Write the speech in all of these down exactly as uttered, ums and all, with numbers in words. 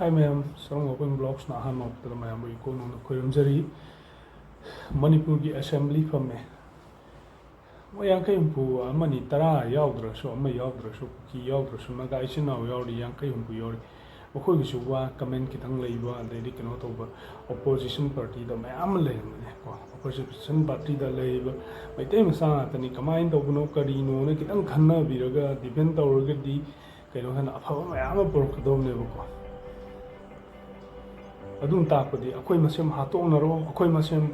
ꯍꯥꯏ ꯃꯌꯥꯝ, ꯁꯔꯨꯡ ꯑꯣꯄꯟ ꯕ꯭ꯂꯣꯛꯁꯅ ꯑꯍꯥꯟꯕ ꯍꯧꯔꯛꯄꯗ ꯃꯌꯥꯝꯕꯨ ꯏꯀꯣꯟ ꯅꯧꯅ ꯈꯣꯏꯔꯝꯖꯔꯤ꯫ ꯃꯅꯤꯄꯨꯔꯒꯤ ꯑꯦꯁꯦꯝꯕ꯭ꯂꯤ ꯐꯝꯃꯦ꯫ ꯃꯣꯏ ꯌꯥꯡꯈꯩ ꯍꯨꯝꯐꯨ ꯑꯃꯅꯤ ꯇꯔꯥ ꯌꯥꯎꯗ꯭ꯔꯁꯨ, ꯑꯃ ꯌꯥꯎꯗ꯭ꯔꯁꯨ, ꯀꯨꯀꯤ ꯌꯥꯎꯗ꯭ꯔꯁꯨ, ꯅꯥꯒꯥ ꯏꯆꯤꯟ ꯏꯅꯥꯎ ꯌꯥꯎꯔꯤ, ꯌꯥꯡꯈꯩ ꯍꯨꯝꯐꯨ ꯌꯥꯎꯔꯤ꯫ ꯃꯈꯣꯏꯒꯤꯁꯨ ꯋꯥ ꯀꯃꯦꯟ ꯈꯤꯇꯪ ꯂꯩꯕ, ꯑꯗꯩꯗꯤ ꯀꯩꯅꯣ ꯇꯧꯕ, ꯑꯣꯄꯣꯖꯤꯁꯟ ꯄꯥꯔꯇꯤꯗ ꯃꯌꯥꯝ ꯑꯃ ꯂꯩꯔꯝꯒꯅꯤ ꯀꯣ꯫ ꯑꯣꯄꯣꯖꯤꯁꯟ ꯄꯥꯔꯇꯤꯗ ꯂꯩꯔꯤꯕ ꯃꯩꯇꯩ ꯃꯆꯥ ꯉꯥꯛꯇꯅꯤ, ꯀꯃꯥꯏꯅ ꯇꯧꯕꯅꯣ ꯀꯔꯤꯅꯣꯅ ꯈꯤꯇꯪ ꯈꯟꯅꯕꯤꯔꯒ ꯗꯤꯕꯦꯠ ꯇꯧꯔꯒꯗꯤ ꯀꯩꯅꯣ ꯍꯥꯏꯅ ꯑꯐꯕ ꯃꯌꯥꯝ ꯑꯃ ꯄꯨꯔꯛꯀꯗꯧꯕꯅꯦꯕꯀꯣ꯫ ꯑꯗꯨꯝ ꯇꯥꯛꯄꯗꯤ ꯑꯩꯈꯣꯏ ꯃꯁꯦꯝ ꯍꯥꯠꯇꯣꯛꯅꯔꯣ, ꯑꯩꯈꯣꯏ ꯃꯁꯦꯝ,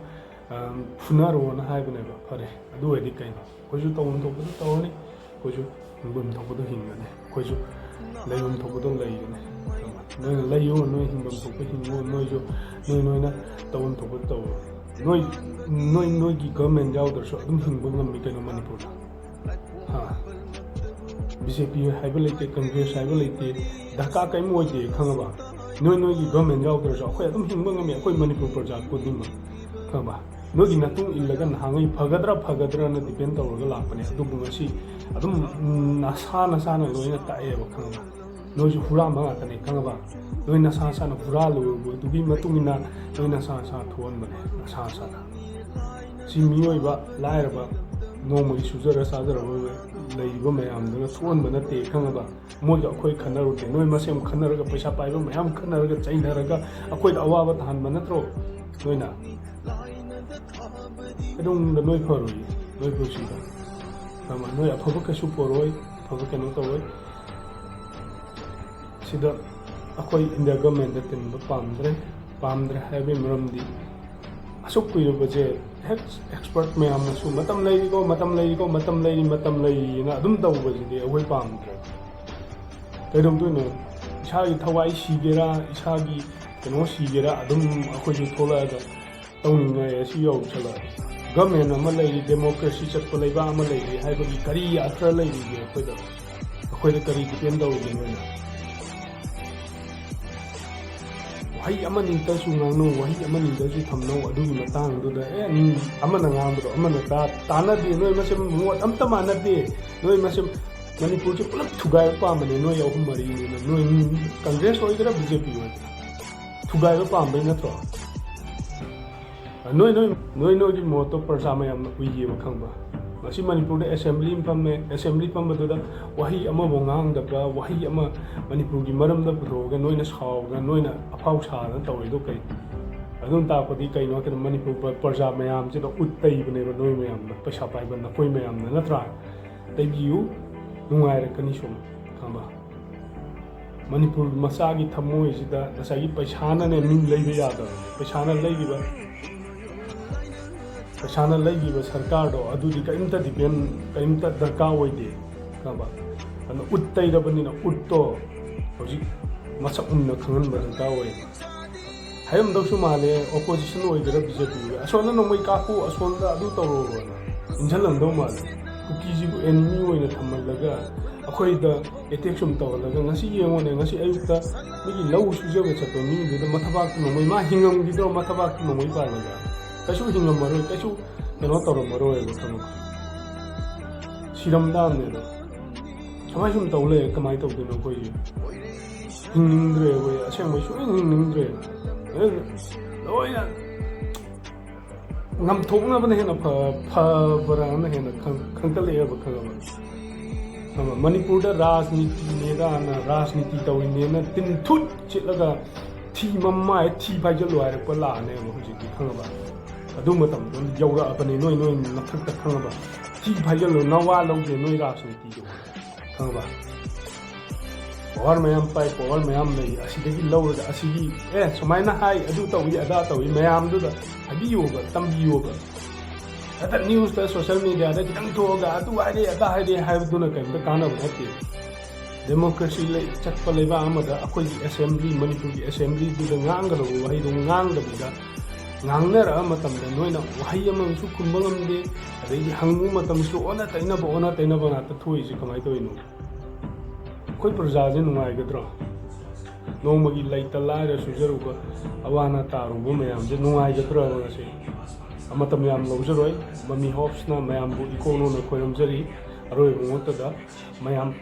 ꯑꯝ, ꯐꯨꯅꯔꯣꯅ ꯍꯥꯏꯕꯅꯦꯕ꯫ ꯐꯔꯦ, ꯑꯗꯨ ꯑꯣꯏꯔꯗꯤ ꯀꯩꯅꯣ? ꯑꯩꯈꯣꯏꯁꯨ ꯇꯧꯐꯝ ꯊꯣꯛꯄꯗꯨ ꯇꯧꯔꯅꯤ, ꯑꯩꯈꯣꯏꯁꯨ ꯍꯤꯡꯐꯝ ꯊꯣꯛꯄꯗꯣ ꯍꯤꯡꯒꯅꯤ, ꯑꯩꯈꯣꯏꯁꯨ ꯂꯩꯐꯝ ꯊꯣꯛꯄꯗꯣ ꯂꯩꯒꯅꯤ꯫ ꯅꯣꯏꯅ ꯂꯩꯌꯨ, ꯅꯣꯏ ꯍꯤꯡꯐꯝ ꯊꯣꯛꯄ ꯍꯤꯡꯉꯨ, ꯅꯣꯏꯁꯨ ꯅꯣꯏ ꯅꯣꯏꯅ ꯇꯧꯐꯝ ꯊꯣꯛꯄꯗꯨ ꯇꯧꯔꯣ꯫ ꯅꯣꯏ, ꯅꯣꯏ, ꯅꯣꯏꯒꯤ ꯒꯚꯔꯟꯃꯦꯟ ꯌꯥꯎꯗ꯭ꯔꯁꯨ ꯑꯗꯨꯝ ꯍꯤꯡꯕ ꯉꯝꯃꯤ ꯀꯩꯅꯣ ꯃꯅꯤꯄꯨꯔꯗ꯫ ꯍꯥ? ꯕꯤ ꯖꯦ ꯄꯤ ꯍꯥꯏꯕ ꯂꯩꯇꯦ, ꯀꯪꯒ꯭ꯔꯦꯁ ꯍꯥꯏꯕ ꯂꯩꯇꯦ, ꯗꯔꯀꯥꯔ ꯀꯔꯤꯝ ꯑꯣꯏꯗꯦ, ꯈꯪꯉꯕ? ꯅꯣꯏ ꯅꯣꯏꯒꯤ ꯒꯚꯔꯟꯃꯦꯟ ꯌꯥꯎꯗ꯭ꯔꯁꯨ ꯑꯩꯈꯣꯏ ꯑꯗꯨꯝ ꯍꯤꯡꯕ ꯉꯝꯃꯤ, ꯑꯩꯈꯣꯏ ꯃꯅꯤꯄꯨꯔ ꯄ꯭ꯔꯖꯥ ꯈꯨꯗꯤꯡꯃꯛ, ꯈꯪꯉꯕ? ꯅꯣꯏꯒꯤ ꯃꯇꯨꯡ ꯏꯜꯂꯒ ꯅꯍꯥꯟꯉꯩ ꯐꯒꯗ꯭ꯔꯥ ꯐꯒꯗ꯭ꯔꯥꯅ ꯗꯤꯄꯦꯟ ꯇꯧꯔꯒ ꯂꯥꯛꯄꯅꯦ, ꯑꯗꯨꯕꯨ ꯉꯁꯤ ꯑꯗꯨꯝ, ꯎꯝ, ꯅꯁꯥ ꯅꯁꯥꯅ ꯂꯣꯏꯅ ꯇꯥꯛꯑꯦꯕ, ꯈꯪꯉꯕ? ꯅꯣꯏꯁꯨ ꯍꯨꯔꯥꯟꯕ ꯉꯥꯛꯇꯅꯦ, ꯈꯪꯉꯕ? ꯅꯣꯏ ꯅꯁꯥ ꯅꯁꯥꯅ ꯍꯨꯔꯥꯜꯂꯨꯕꯗꯨꯒꯤ ꯃꯇꯨꯡ ꯏꯟꯅ ꯅꯣꯏ ꯅꯁꯥ ꯅꯁꯥ ꯊꯣꯛꯍꯟꯕꯅꯦ, ꯅꯁꯥ ꯅꯁꯥꯅ꯫ ꯁꯤ ꯃꯤꯑꯣꯏꯕ ꯂꯥꯏꯔꯕ, ꯅꯣꯡꯃꯒꯤ ꯁꯨꯖꯔ ꯆꯥꯖꯔꯕ ꯂꯩꯔꯤꯕ ꯃꯌꯥꯝꯗꯨꯅ ꯊꯣꯛꯍꯟꯕ ꯅꯠꯇꯦ, ꯈꯪꯉꯕ? ꯃꯣꯏꯒ ꯑꯩꯈꯣꯏ ꯈꯟꯅꯔꯨꯗꯦ, ꯅꯣꯏ ꯃꯁꯦꯟ ꯈꯟꯅꯔꯒ, ꯄꯩꯁꯥ ꯄꯥꯏꯕ ꯃꯌꯥꯝ ꯈꯟꯅꯔꯒ, ꯆꯩꯅꯔꯒ ꯑꯩꯈꯣꯏꯗ ꯑꯋꯥꯕ ꯇꯥꯍꯟꯕ ꯅꯠꯇ꯭ꯔꯣ ꯅꯣꯏꯅ? ꯀꯩꯗꯧꯅꯨꯡꯗ ꯅꯣꯏ ꯐꯔꯣꯏ, ꯅꯣꯏ ꯄꯨꯟꯁꯤꯗ, ꯈꯪꯉꯕ? ꯅꯣꯏ ꯑꯐꯕ ꯀꯩꯁꯨ ꯄꯨꯔꯛꯑꯣꯏ, ꯑꯐꯕ ꯀꯩꯅꯣ ꯇꯧꯔꯣꯏ꯫ ꯁꯤꯗ ꯑꯩꯈꯣꯏ ꯏꯟꯗꯤꯌꯥ ꯒꯚꯔꯟꯃꯦꯟꯗ ꯇꯤꯟꯕ ꯄꯥꯝꯗ꯭ꯔꯦ꯫ ꯄꯥꯝꯗ꯭ꯔꯦ ꯍꯥꯏꯕꯒꯤ ꯃꯔꯝꯗꯤ, ꯑꯁꯨꯛ ꯀꯨꯏꯔꯕꯁꯦ ꯍꯦꯛ ꯑꯦꯛꯁꯄꯔꯠ ꯃꯌꯥꯝꯅꯁꯨ "ꯃꯇꯝ ꯂꯩꯔꯤꯀꯣ, ꯃꯇꯝ ꯂꯩꯔꯤꯀꯣ, ꯃꯇꯝ ꯂꯩꯔꯤ, ꯃꯇꯝ ꯂꯩꯔꯤꯅ" ꯑꯗꯨꯝ ꯇꯧꯕꯁꯤꯗꯤ ꯑꯩꯈꯣꯏ ꯄꯥꯝꯗ꯭ꯔꯦ꯫ ꯀꯩꯗꯧꯗꯣꯏꯅꯣ? ꯏꯁꯥꯒꯤ ꯊꯋꯥꯏ ꯁꯤꯒꯦꯔꯥ, ꯏꯁꯥꯒꯤ ꯀꯩꯅꯣ ꯁꯤꯒꯦꯔꯥ, ꯑꯗꯨꯝ ꯑꯩꯈꯣꯏꯁꯨ ꯊꯣꯛꯂꯛꯑꯒ ꯇꯧꯅꯤꯡꯉꯥꯏ ꯑꯁꯤ ꯌꯧꯁꯜꯂꯛꯑꯦ꯫ ꯒꯚꯔꯟꯃꯦꯟ ꯑꯃ ꯂꯩꯔꯤ, ꯗꯦꯃꯣꯀ꯭ꯔꯦꯁꯤ ꯆꯠꯄ ꯂꯩꯕꯥꯛ ꯑꯃ ꯂꯩꯔꯤ ꯍꯥꯏꯕꯒꯤ ꯀꯔꯤ ꯑꯔꯊ ꯂꯩꯔꯤꯒꯦ ꯑꯩꯈꯣꯏꯗ? ꯑꯩꯈꯣꯏꯗ ꯀꯔꯤ ꯗꯤꯄꯦꯟ ꯇꯧꯔꯤꯒꯦ ꯅꯣꯏꯅ? ꯋꯥꯍꯩ ꯑꯃꯅꯤꯗꯁꯨ ꯉꯥꯡꯅꯧ, ꯋꯥꯍꯩ ꯑꯃꯅꯤꯗꯁꯨ ꯊꯝꯅꯧ꯫ ꯑꯗꯨꯒꯤ ꯃꯇꯥꯡꯗꯨꯗ, ꯑꯦ, ꯃꯤ ꯑꯃꯅ ꯉꯥꯡꯕꯗꯣ ꯑꯃꯅ ꯇꯥ-, ꯇꯥꯟꯅꯗꯦ꯫ ꯅꯣꯏ ꯃꯁꯦꯟ ꯃꯣꯠ ꯑꯝꯇ ꯃꯥꯟꯅꯗꯦ꯫ ꯅꯣꯏ ꯃꯁꯦꯟ ꯃꯅꯤꯄꯨꯔꯁꯦ ꯄꯨꯂꯞ ꯊꯨꯒꯥꯏꯕ ꯄꯥꯝꯕꯅꯦ ꯅꯣꯏ ꯑꯍꯨꯝ ꯃꯔꯤꯅꯤꯅ, ꯅꯣꯏ ꯀꯪꯒ꯭ꯔꯦꯁ ꯑꯣꯏꯒꯦꯔꯥ ꯕꯤ ꯖꯦ ꯄꯤ ꯑꯣꯏꯒꯦꯔꯥ, ꯊꯨꯒꯥꯏꯕ ꯄꯥꯝꯕꯩ ꯅꯠꯇ꯭ꯔꯣ? ꯅꯣꯏ ꯅꯣꯏ ꯅꯣꯏ ꯅꯣꯏꯒꯤ ꯃꯣꯠꯇꯣ ꯄ꯭ꯔꯖꯥ ꯃꯌꯥꯝꯅ ꯎꯏꯌꯦꯕ, ꯈꯪꯕ? ꯉꯁꯤ ꯃꯅꯤꯄꯨꯔꯗ ꯑꯦꯁꯦꯝꯕ꯭ꯂꯤ ꯑꯃ ꯐꯝꯃꯦ, ꯑꯦꯁꯦꯝꯕ꯭ꯂꯤ ꯐꯝꯕꯗꯨꯗ ꯋꯥꯍꯩ ꯑꯃꯐꯥꯎ ꯉꯥꯡꯗꯕ, ꯋꯥꯍꯩ ꯑꯃ ꯃꯅꯤꯄꯨꯔꯒꯤ ꯃꯔꯝꯗ ꯄꯨꯊꯣꯛꯑꯒ ꯅꯣꯏꯅ ꯁꯥꯎꯗꯅ, ꯅꯣꯏꯅ ꯑꯐꯥꯎ ꯁꯥꯗꯅ ꯇꯧꯔꯤꯗꯣ ꯀꯩ? ꯑꯗꯨꯅ ꯇꯥꯛꯄꯗꯤ ꯀꯩꯅꯣ ꯍꯥꯏ ꯀꯥꯟꯗ ꯃꯅꯤꯄꯨꯔ ꯄ꯭ꯔ-, ꯄ꯭ꯔꯖꯥ ꯃꯌꯥꯝꯁꯤꯗ ꯎꯠ ꯇꯩꯕꯅꯦꯕ ꯅꯣꯏ ꯃꯌꯥꯝꯅ, ꯄꯩꯁꯥ ꯄꯥꯏꯕ ꯅꯈꯣꯏ ꯃꯌꯥꯝꯅ, ꯅꯠꯇ꯭ꯔꯥ? ꯇꯩꯕꯤꯌꯨ, ꯅꯨꯡꯉꯥꯏꯔꯛꯀꯅꯤ ꯁꯨꯝ, ꯈꯪꯕ? ꯃꯅꯤꯄꯨꯔ ꯃꯆꯥꯒꯤ ꯊꯃꯣꯏꯁꯤꯗ ꯉꯁꯥꯏꯒꯤ ꯄꯩꯁꯥꯅꯅꯦ ꯃꯤ ꯂꯩꯕ ꯌꯥꯗꯕꯅꯦ꯫ ꯄꯩꯁꯥꯅ ꯂꯩꯈꯤꯕ, ꯄꯩꯁꯥꯅ ꯂꯩꯈꯤꯕ ꯁꯔꯀꯥꯔꯗꯣ ꯑꯗꯨꯗꯤ ꯀꯔꯤꯝꯇ ꯗꯤꯄꯦꯟ, ꯀꯔꯤꯝꯇ ꯗꯔꯀꯥꯔ ꯑꯣꯏꯗꯦ, ꯈꯪꯕ? ꯑꯗꯨꯅ ꯎꯠ ꯇꯩꯔꯕꯅꯤꯅ ꯎꯠꯇꯣ ꯍꯧꯖꯤꯛ ꯃꯁꯛ ꯃꯨꯟꯅ ꯈꯪꯍꯟꯕ ꯗꯔꯀꯥꯔ ꯑꯣꯏ꯫ ꯍꯥꯏꯔꯝꯗꯧꯁꯨ ꯃꯥꯜꯂꯦ, ꯑꯣꯄꯣꯖꯤꯁꯟ ꯑꯣꯏꯒꯦꯔꯥ ꯕꯤ ꯖꯦ ꯄꯤ ꯑꯣꯏꯒꯦꯔꯥ, ꯑꯁꯣꯝꯗ ꯅꯣꯡꯃꯩ ꯀꯥꯞꯄꯨ, ꯑꯁꯣꯝꯗ ꯑꯗꯨ ꯇꯧꯔꯣꯅ ꯏꯟꯁꯤꯜꯂꯝꯗꯧ ꯃꯥꯜꯂꯦ꯫ ꯀꯨꯀꯤꯁꯤꯕꯨ ꯑꯦꯅꯤꯃꯤ ꯑꯣꯏꯅ ꯊꯝꯍꯜꯂꯒ ꯑꯩꯈꯣꯏꯗ ꯑꯦꯇꯦꯛ ꯁꯨꯝ ꯇꯧꯍꯜꯂꯒ, ꯉꯁꯤ ꯌꯦꯡꯉꯣꯅꯦ, ꯉꯁꯤ ꯑꯌꯨꯛꯇ ꯃꯤꯒꯤ ꯂꯧ ꯁꯨꯖꯕ ꯆꯠꯄ ꯃꯤꯗꯨꯗ ꯃꯊꯕꯥꯛꯇ ꯅꯣꯡꯃꯩ, ꯃꯥ ꯍꯤꯡꯉꯝꯈꯤꯗ꯭ꯔꯣ? ꯃꯊꯕꯥꯛꯇ ꯅꯣꯡꯃꯩ ꯄꯥꯜꯂꯒ ꯀꯩꯁꯨ ꯍꯤꯡꯉꯝꯃꯔꯣꯏ, ꯀꯩꯁꯨ ꯀꯩꯅꯣ ꯇꯧꯔꯝꯃꯔꯣꯏꯕ, ꯈꯪꯉꯕ? ꯁꯤꯔꯝꯗꯥꯝꯅꯦ ꯑꯗꯣ꯫ ꯁꯨꯃꯥꯏ ꯁꯨꯝ ꯇꯧ ꯂꯩꯔꯦ, ꯀꯃꯥꯏꯅ ꯇꯧꯗꯣꯏꯅꯣ ꯑꯩꯈꯣꯏꯁꯦ? ꯍꯤꯡꯅꯤꯡꯗ꯭ꯔꯦ ꯑꯩꯈꯣꯏ, ꯑꯁꯦꯡꯕꯩ ꯁꯨꯡꯍꯤꯡ ꯍꯤꯡꯅꯤꯡꯗ꯭ꯔꯦ꯫ ꯑꯗꯨꯅ ꯂꯣꯏꯅ ꯉꯝꯊꯣꯛꯅꯕꯅ ꯍꯦꯟꯅ ꯐ-, ꯐꯕ꯭ꯔꯥꯅ ꯍꯦꯟꯅ ꯈꯪ-, ꯈꯪꯀꯠꯂꯛꯑꯦꯕ, ꯈꯪꯉꯕ? ꯈꯪꯉꯕ? ꯃꯅꯤꯄꯨꯔꯗ ꯔꯥꯖꯅꯤꯇꯤꯅꯦꯗꯅ, ꯔꯥꯖꯅꯤꯇꯤ ꯇꯧꯔꯤꯅꯦꯅ ꯇꯤꯟ ꯊꯨꯠ ꯆꯤꯠꯂꯒ ꯊꯤ ꯃꯃꯥꯏ ꯊꯤ ꯐꯥꯏꯖꯜꯂꯨ ꯍꯥꯏꯔꯛꯄ ꯂꯥꯛꯑꯅꯦꯕ ꯍꯧꯖꯤꯛꯇꯤ, ꯈꯪꯉꯕ? ꯑꯗꯨ ꯃꯇꯝꯗꯣ ꯌꯧꯔꯛꯑꯕꯅꯦ ꯅꯣꯏ, ꯅꯣꯏ ꯃꯊꯛꯇ, ꯈꯪꯉꯕ? ꯊꯤ ꯐꯥꯏꯖꯜꯂꯨ, ꯅꯋꯥ ꯂꯧꯗꯦ ꯅꯣꯏ ꯔꯥꯖꯅꯤꯇꯤꯗꯣ, ꯈꯪꯉꯕ? ꯄꯋꯥꯔ ꯃꯌꯥꯝ ꯄꯥꯏ, ꯄꯋꯥꯔ ꯃꯌꯥꯝ ꯂꯩ, ꯑꯁꯤꯗꯒꯤ ꯂꯧꯔꯒ ꯑꯁꯤꯒꯤ, ꯑꯦ, ꯁꯨꯃꯥꯏꯅ ꯍꯥꯏ, ꯑꯗꯨ ꯇꯧꯏ, ꯑꯗꯥ ꯇꯧꯏ ꯃꯌꯥꯝꯗꯨꯗ ꯍꯥꯏꯕꯤꯌꯣꯕ, ꯇꯝꯕꯤꯌꯣꯕ꯫ ꯍꯦꯛꯇ ꯅ꯭ꯌꯨꯁꯇ, ꯁꯣꯁꯦꯜ ꯃꯦꯗꯤꯌꯥꯗ ꯈꯤꯇꯪ ꯊꯣꯛꯑꯒ ꯑꯗꯨ ꯍꯥꯏꯔꯦ, ꯑꯗꯥ ꯍꯥꯏꯔꯦ ꯍꯥꯏꯕꯗꯨꯅ ꯀꯔꯤꯝꯇ ꯀꯥꯟꯅꯕ ꯅꯠꯇꯦ꯫ ꯗꯦꯃꯣꯀ꯭ꯔꯦꯁꯤ ꯂꯩ, ꯆꯠꯄ ꯂꯩꯕꯥꯛ ꯑꯃꯗ ꯑꯩꯈꯣꯏꯒꯤ ꯑꯦꯁꯦꯝꯕ꯭ꯂꯤ, ꯃꯅꯤꯄꯨꯔꯒꯤ ꯑꯦꯁꯦꯝꯕ꯭ꯂꯤꯗꯨꯗ ꯉꯥꯡꯒꯗꯧꯕ ꯋꯥꯍꯩꯗꯣ ꯉꯥꯡꯗꯕꯤꯗ, ꯉꯥꯡꯅꯔꯛꯑ ꯃꯇꯝꯗ ꯅꯣꯏꯅ ꯋꯥꯍꯩ ꯑꯃꯁꯨ ꯈꯨꯝꯕ ꯉꯝꯗꯦ, ꯑꯗꯩꯗꯤ ꯍꯪꯕ ꯃꯇꯝꯁꯨ ꯑꯣꯟꯅ ꯇꯩꯅꯕ, ꯑꯣꯟꯅ ꯇꯩꯅꯕ ꯉꯥꯛꯇ ꯊꯣꯛꯏꯁꯦ ꯀꯃꯥꯏꯅ ꯇꯧꯔꯤꯅꯣ? ꯑꯩꯈꯣꯏ ꯄ꯭ꯔꯖꯥꯁꯦ ꯅꯨꯡꯉꯥꯏꯒꯗ꯭ꯔꯣ? ꯅꯣꯡꯃꯒꯤ ꯂꯩꯇ ꯂꯥꯏꯔ ꯁꯨꯖꯔꯨꯕ, ꯑꯋꯥ ꯑꯅꯥ ꯇꯥꯔꯨꯕ ꯃꯌꯥꯝꯁꯦ ꯅꯨꯡꯉꯥꯏꯒꯗ꯭ꯔꯕ ꯉꯁꯤ? ꯃꯇꯝ ꯌꯥꯝ ꯂꯧꯖꯔꯣꯏ꯫ ꯃꯃꯤ ꯍꯣꯞꯁꯅ ꯃꯌꯥꯝꯕꯨ ꯏꯀꯣꯛꯅꯧꯅ ꯈꯣꯏꯔꯝꯖꯔꯤ꯫ ꯑꯔꯣꯏꯕ ꯃꯛꯇꯗ ꯃꯌꯥꯝ,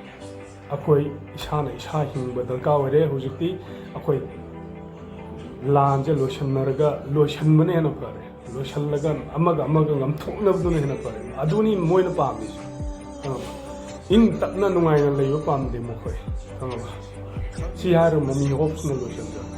ꯑꯩꯈꯣꯏ ꯏꯁꯥꯅ ꯏꯁꯥ ꯍꯤꯡꯕ ꯗꯔꯀꯥꯔ ꯑꯣꯏꯔꯦ꯫ ꯍꯧꯖꯤꯛꯇꯤ ꯑꯩꯈꯣꯏ ꯂꯥꯟꯁꯦ ꯂꯣꯏꯁꯤꯟꯅꯔꯒ ꯂꯣꯏꯁꯤꯟꯕꯅ ꯍꯦꯟꯅ ꯐꯔꯦ꯫ ꯂꯣꯏꯁꯤꯜꯂꯒ ꯑꯃꯒ ꯑꯃꯒ ꯉꯝꯊꯣꯛꯅꯕꯗꯨꯅ ꯍꯦꯟꯅ ꯐꯔꯦ꯫ ꯑꯗꯨꯅꯤ ꯃꯣꯏꯅ ꯄꯥꯝꯃꯤꯁꯦ, ꯈꯪꯉꯕ? ꯏꯪ ꯇꯞꯅ ꯅꯨꯡꯉꯥꯏꯅ ꯂꯩꯕ ꯄꯥꯝꯗꯦ ꯃꯈꯣꯏ, ꯈꯪꯉꯕ? ꯁꯤ ꯍꯥꯏꯔꯒ ꯃꯃꯤ ꯍꯣꯞꯁꯅ ꯂꯣꯏꯁꯤꯟꯖꯔꯦ꯫